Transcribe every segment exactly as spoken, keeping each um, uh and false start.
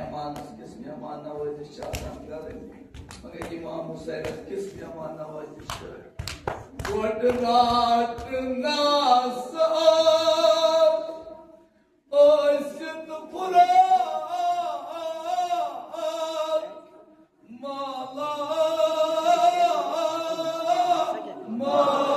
مہمانس کِژھ مہمان نوٲزی چھِ آسان کرٕنۍ، مگر امام حسینس کِژھ مہمان نوٲزی چھِ۔ گۄڈٕ راتہٕ ناسہٕ ٲسِتھ فُرات مالا مالا۔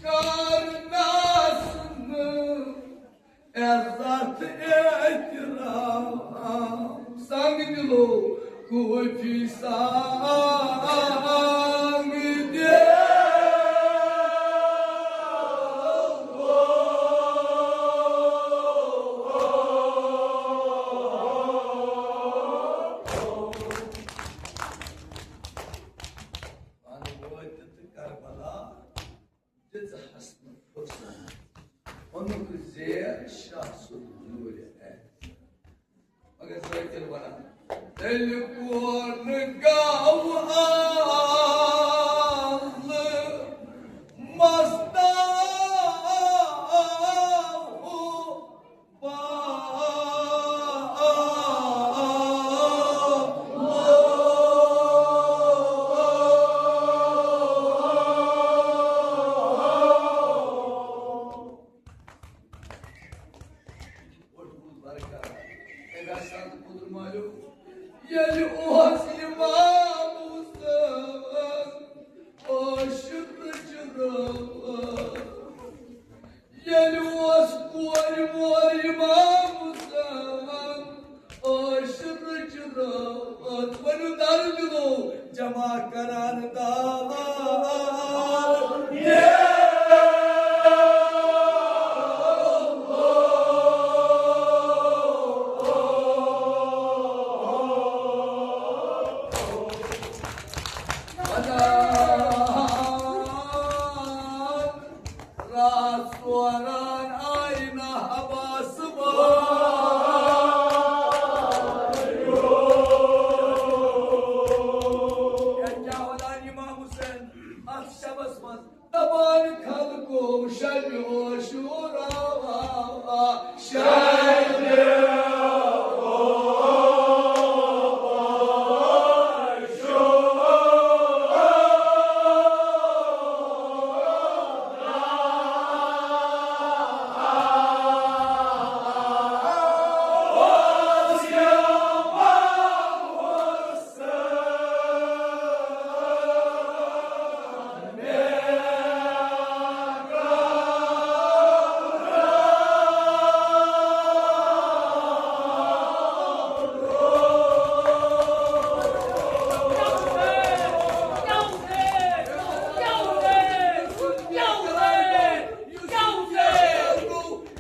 کرنس نہٕ عزت احترام سنگ دلو، کوفی سنگ دل۔ پانہٕ وٲتِتھ کربلا دِژہَس نہٕ فرصت۔ اوٚنُکھ زیر شاہ سُنٛد نوٗرِ عین۔ مگر ذٲکِر وَنان، تیٚلہِ کون گاو آل مستاو با ییٚلہِ اوس امام حسین عاشق چرٲوِتھ، ییٚلہِ اوس کورِ مول امام حسین عاشق چرٲوِتھ، ؤنِو درٕ دِلو جمع کران دعوت۔ رات ژورن آیہِ نہٕ حبس وٲلۍ۔ ہے، کیٛاہ وَنان امام حسین اتھ شبس منٛز؟ دپان خلقو شبِ عاشورا، شبِ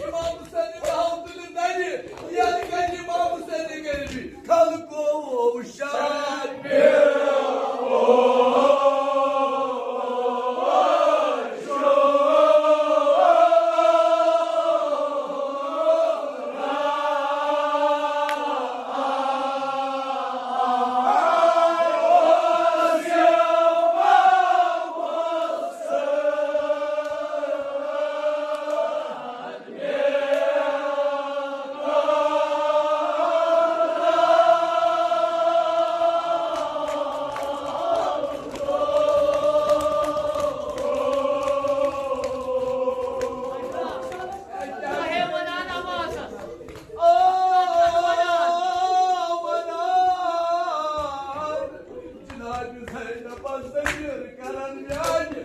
امام حسین ہاو تُلِتھ نَرِ، ییٚلہِ گَرِ امام حسین گَرِ خلقو شبِ جناب زینبس ضمیر کرن میانہِ۔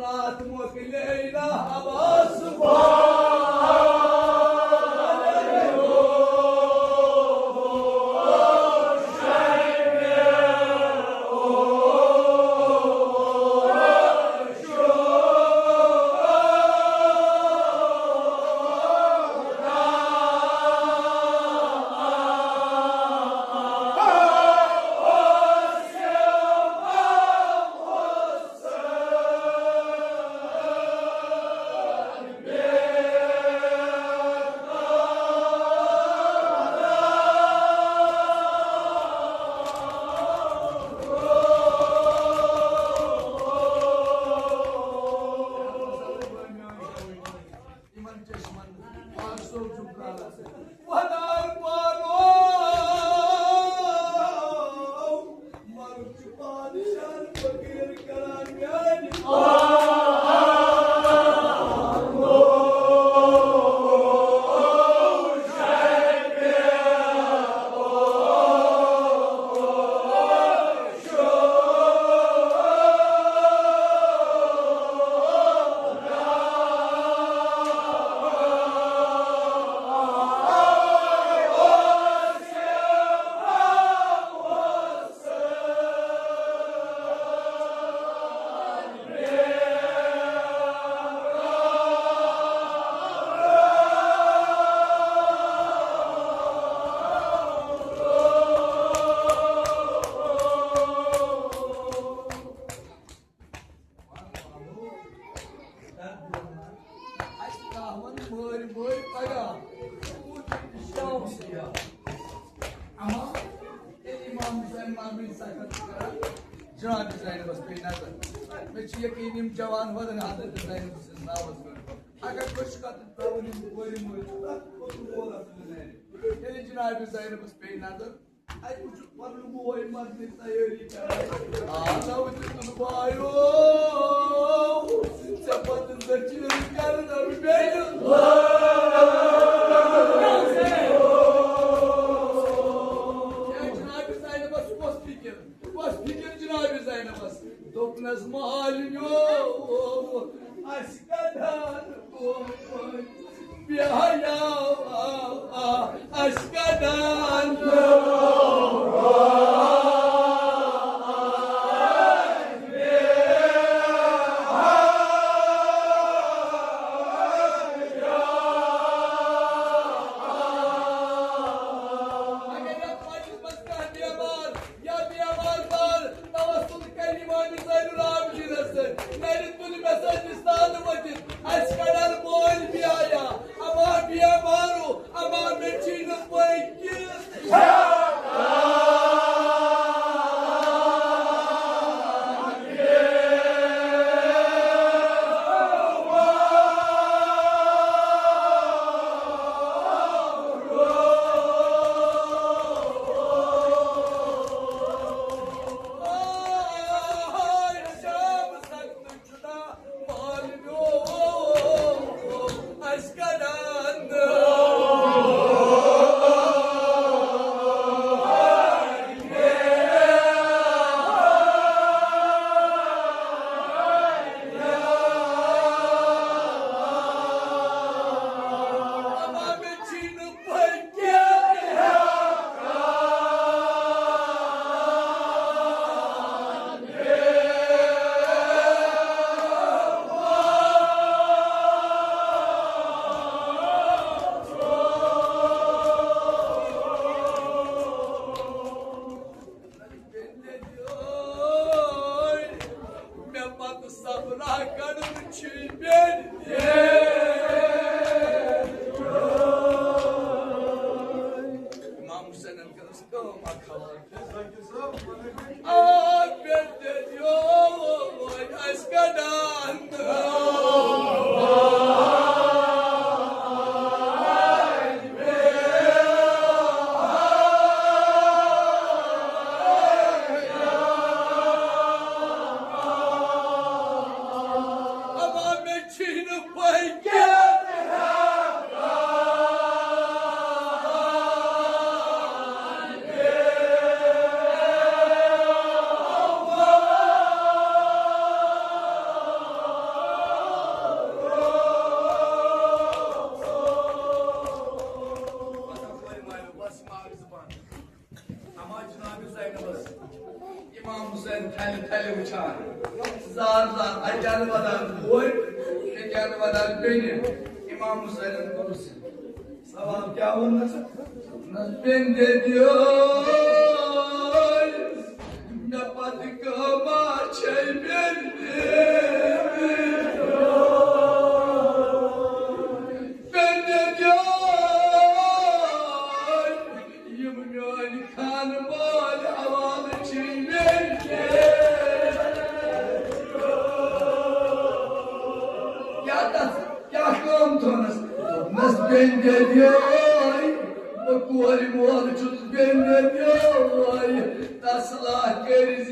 اتھ مۄکلے نہ حواس۔ یِمن چشمن پاک صٲب چھُم کران۔ وَدار پانو، مرُن چھُ پادشاہن فقیٖر کران میانہِ اَسہِ ترٛاوَن مٲرۍ مٲرۍ پگاہ۔ اما ییٚلہِ امام حسین مامٕنۍ سخت چھِ کران، جناب زینبس پیٚیہِ نظر۔ مےٚ چھِ یقیٖن یِم جوان وَدن حضرت زینب سٕنٛدِس ناوس پٮ۪ٹھ۔ اگر کٲنٛسہِ خٲطرٕ ترٛاوُن یِم کورِ مٲلۍ چھِ، تَتھ کھۄتہٕ مول اَصٕل زینب۔ ییٚلہِ جناب زینبس پیٚیہِ نظر، اَتہِ وٕچھُکھ پَنُن بوے مَرنٕچ تیٲری کران۔ آ، نہ وٕچھُکھ بایو، ژےٚ پَتہٕ زٔچھِنۍ کرنہٕ بیٚیہِ۔ ہے جناب زینبس کۄس فِکِر؟ کۄس فِکِر جناب زینبس؟ دوٚپنَس مالِنیو، اَسہِ کَتہِ بے حیا، اَسہِ کَتہِ اگر یَتھ مجلسہِ منٛز کانٛہہ بیمار یا بیمار بار توسل کرِ امام زین العابدینس سۭتۍ، نرِ تُلہِ مےٚ سۭتۍ وِستاد ؤتھِتھ۔ اَسہِ کڑن مٲلۍ بیایا، اما بیمارو، اما مےٚ چھِی نہٕ پٔکِتھ۔ مےٚ پتہٕ صبرا کڑُن چھُے بیٚنہِ۔ امام حسینن کٔرٕس کٲم اکھ حوالہٕ۔ آ، بیٚنہِ دیو، اَسہِ کڑان۔ اما مےٚ چھِی نہٕ پَے۔ اور مےٚ کیٛاہ وَنان بیٚنہِ؟ امام حسینن کوٚرُس سوال، کیٛاہ ووٚننَس؟ دوٚپنَس، "بیٚنہِ دیوے، مےٚ پَتہٕ کٲما چھے بیٚنہِ دیوے؟" بیٚنہِ دیوے، یِم میٲنۍ خانہٕ وٲلۍ حوالہٕ چھِ مےٚ۔ کیٛاہ تَتھ، کیٛاہ کٲم تھٲونَس؟ دوٚپنَس، "بیٚنہِ دیوے، بہٕ کورِ مول چھُس بیٚنہِ دیوے، تسلا کٔرۍ زِ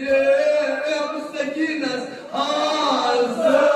أمۍ سکیٖنَس حاضر۔"